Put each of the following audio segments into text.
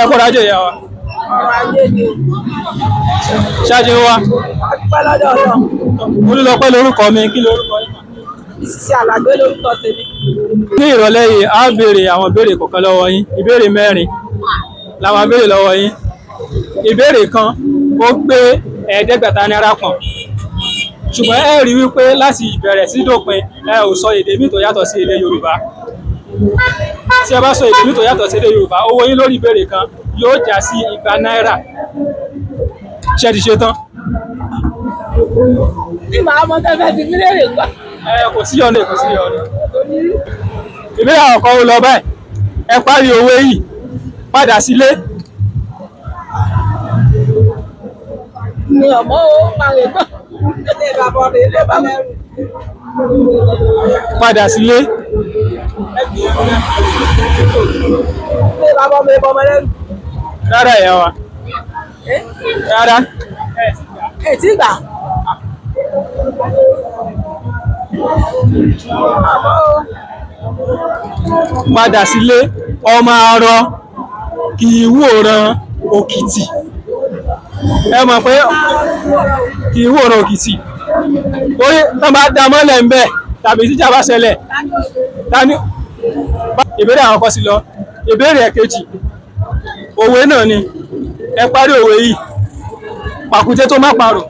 Ẹ kọ́ra ajé, ìyá wa. Ọrọ̀ ajé ni o. Ṣáájú wa. Ọpẹ́ lọ́dọ̀ Ọlọ́run. Olúlọpẹ́ lórúkọ mi, kí lórúkọ yín? Ìsísí Àlàgbé lórúkọ tèmi. Ní ìrọ̀lẹ́ yìí, a béèrè àwọn ìbéèrè kọ̀ọ̀kan lọ́wọ́ yín. Ìbéèrè mẹ́rin la máa béèrè lọ́wọ́ yín. Ìbéèrè kan ó gbé 500 náírà pọ̀n. Ṣùgbọ́n ẹ rí wípé láti ìbẹ̀rẹ̀ sí dópin, ẹ ò sọ èdè míì tó yàtọ̀ sí èdè Yorùbá. Tí ẹ bá sọ èdè míì tó yàtọ̀ sí èdè Yorùbá, owó yín lórí ìbéèrè kan yóò já sí 200 náírà. Ṣé ẹ ti ṣe tán? Ní màá mọ tẹ́fẹ́ ti mí léèrè gbà. Ẹ kò sí ọ̀nà, kò sí ọ̀nà. Ìbéèrè àkọ́kọ́ ó lọ báyìí. Ẹ parí òwe yìí: "Padà sílé." Mi ò mọ̀ o, máa lè gbọ́. Ilé bàbá mi, ilé bàbá mi. Padà sílé. Ilé bàbá mi bọ́ ọmọ lẹ́rù. Rárá, ìyá wa. Rárá. Ẹ tí gbà. Àmọ́ o. Padà sílé, ọmọ arọ kì í wòran òkìtì. Ẹ mọ̀ pé kì í wòran òkìtì. Torí tán bá dá mọ́lẹ̀ ń bẹ̀ tàbí tíjà bá ṣẹlẹ̀. Tani ìbéèrè àkọ́kọ́ sí lọ. Ìbéèrè ẹ̀kejì. Òwe náà ni. Ẹ parí òwe yìí: "Pàkúté tó má parò."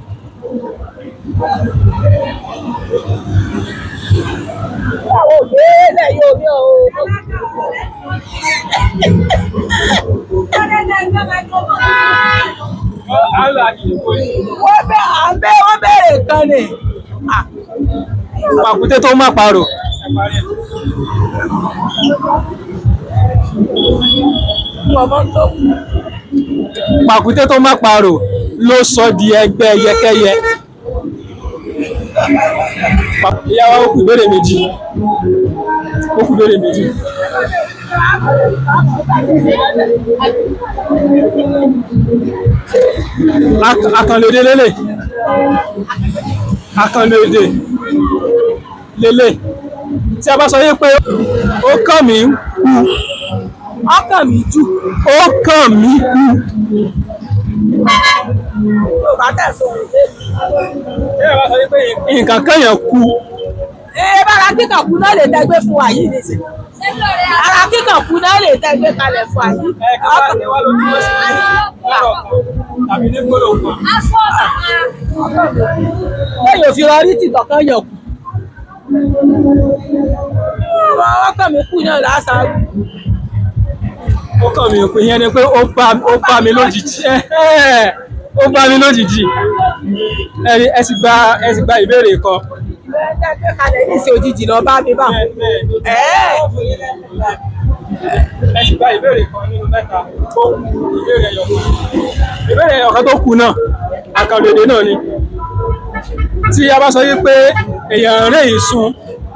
Àwọn ògbé lẹ̀ yóò ní o. Wọ́n bẹ̀ à ń bẹ́ wọ́n bẹ̀rẹ̀ kan ni. Pàkúté tó má parò. Ọmọ tó kù. Pàkúté tó má parò ló sọ di ẹgbẹ́ yẹkẹyẹ. Ìyá wa, ó kù ìbéèrè méjì. Ó kù ìbéèrè méjì. Àkànlò èdè lélẹ̀. Àkànlò èdè lélẹ̀. Tí a bá sọ yí pé "ó kàn mí kú". Ọkàn mi jù. Ó kàn mí kú. Yóò bá tẹ̀sán òun lé mi. Tí a bá sọ yí pé nǹkan kànyàn kú. Ee, bára kíkàn kú náà lè tẹ́gbẹ́ fún wa yìí nìsín. Ara kíkàn kú náà lè tẹ́gbẹ́ kalẹ̀ fún wa yìí. Ẹ kí wá ló túmọ̀ sí ní ọ̀rọ̀ kan tàbí ní gbólóhùn kan? Lẹ́yìn òfin rọrí tìtọ̀ kan yàn kú. Ọkàn mi kú náà lásán. Ó kàn mí kú, ìyẹn ni pé ó bá mi lójijì. Ó bá mi lójijì. Ẹ sì gba ìbéèrè kan. Tẹ́gbẹ́ kalẹ̀ ní ìsìn òjijì lọ bá mi bá. Ẹ sì gba ìbéèrè kan nínú mẹ́ta tó kù. Ìbéèrè ẹyọ kan. Ìbéèrè ẹyọ kan tó kù náà, àkànlò èdè náà ni. Tí a bá sọ yí pé èèyàn rẹ̀ ìsun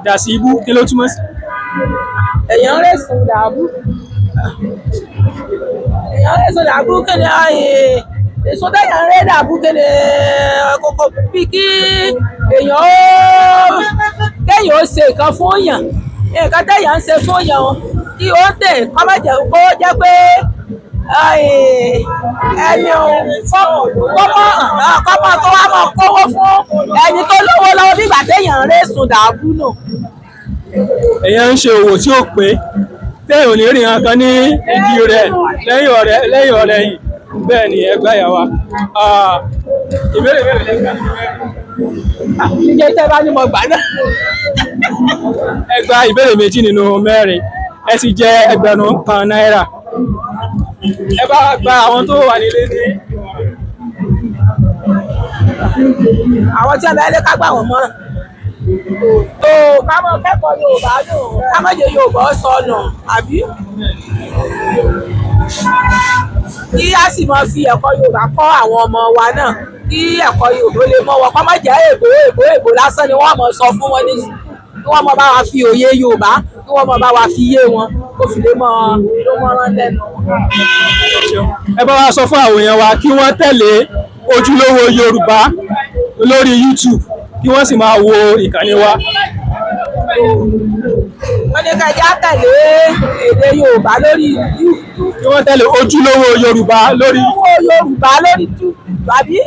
dà sí ibú, kí ló túmọ̀ sí? Èèyàn rẹ̀ sùn dàbú. Èèyàn rẹ̀ sùn dàbú kí ni èso téèyàn rẹ̀ dàbú kí ni kókó bí kí èèyàn ó kéèyàn ó ṣe nǹkan fún yàn, nǹkan téèyàn ń ṣe fún yàn o, kí ó tè kó má jẹ́ kó jẹ́ pé ẹni kọ́mọ tó wá máa kówó fún ẹni tó lówó lọ́wọ́ bí ìgbà téèyàn rẹ̀ sùn dàbú nù. Èèyàn ń ṣe òwò tí ó pé, téèyàn ò ní rí nǹkan kan ní ìdí rẹ̀ lẹ́yìn ọ̀rẹ́ yìí. Bẹ́ẹ̀ ni ẹgbẹ́ ìyá wa. Ìbéèrè mélòó lẹ gbà nínú mẹ́rin? Ìjẹ́ tẹ́ bá ní mo gbà náà. Ẹ gba ìbéèrè méjì nínú mẹ́rin, ẹ sì jẹ 1000 náírà. Ẹ bá gba àwọn tó wà nílé ní Àwọn tí wọn bẹ lé ká gbà wọ́n mọ́ràn. Tó ká mọ kẹ́kọ̀ọ́ Yorùbá nù, ká má jẹ́ Yorùbá sọnù, àbí kí á sì máa fi ẹ̀kọ́ Yorùbá kọ́ àwọn ọmọ wa náà, kí ẹ̀kọ́ Yorùbá lè mọ́ wọn, kó má jẹ́ èbó èbó èbó lásán ni wọ́n mọ̀ sọ fún wọn ní, kí wọ́n mọ bá wa fi òye Yorùbá, kí wọ́n mọ bá wa fi yé wọn, kó fi lè mọ ló mọ́rán lẹ́nu wọn. Ẹ bá wa sọ fún àwọn èèyàn wa kí wọ́n tẹ̀lé Ojúlówó Yorùbá lórí YouTube, kí wọ́n sì máa wo ìkànnì wa. Wọ́n ní ká jẹ́ á tẹ̀lé èdè Yorùbá lórí YouTube. Kí wọ́n tẹ̀lé Ojúlówó Yorùbá lórí Ojúlówó Yorùbá lórí tú àbí.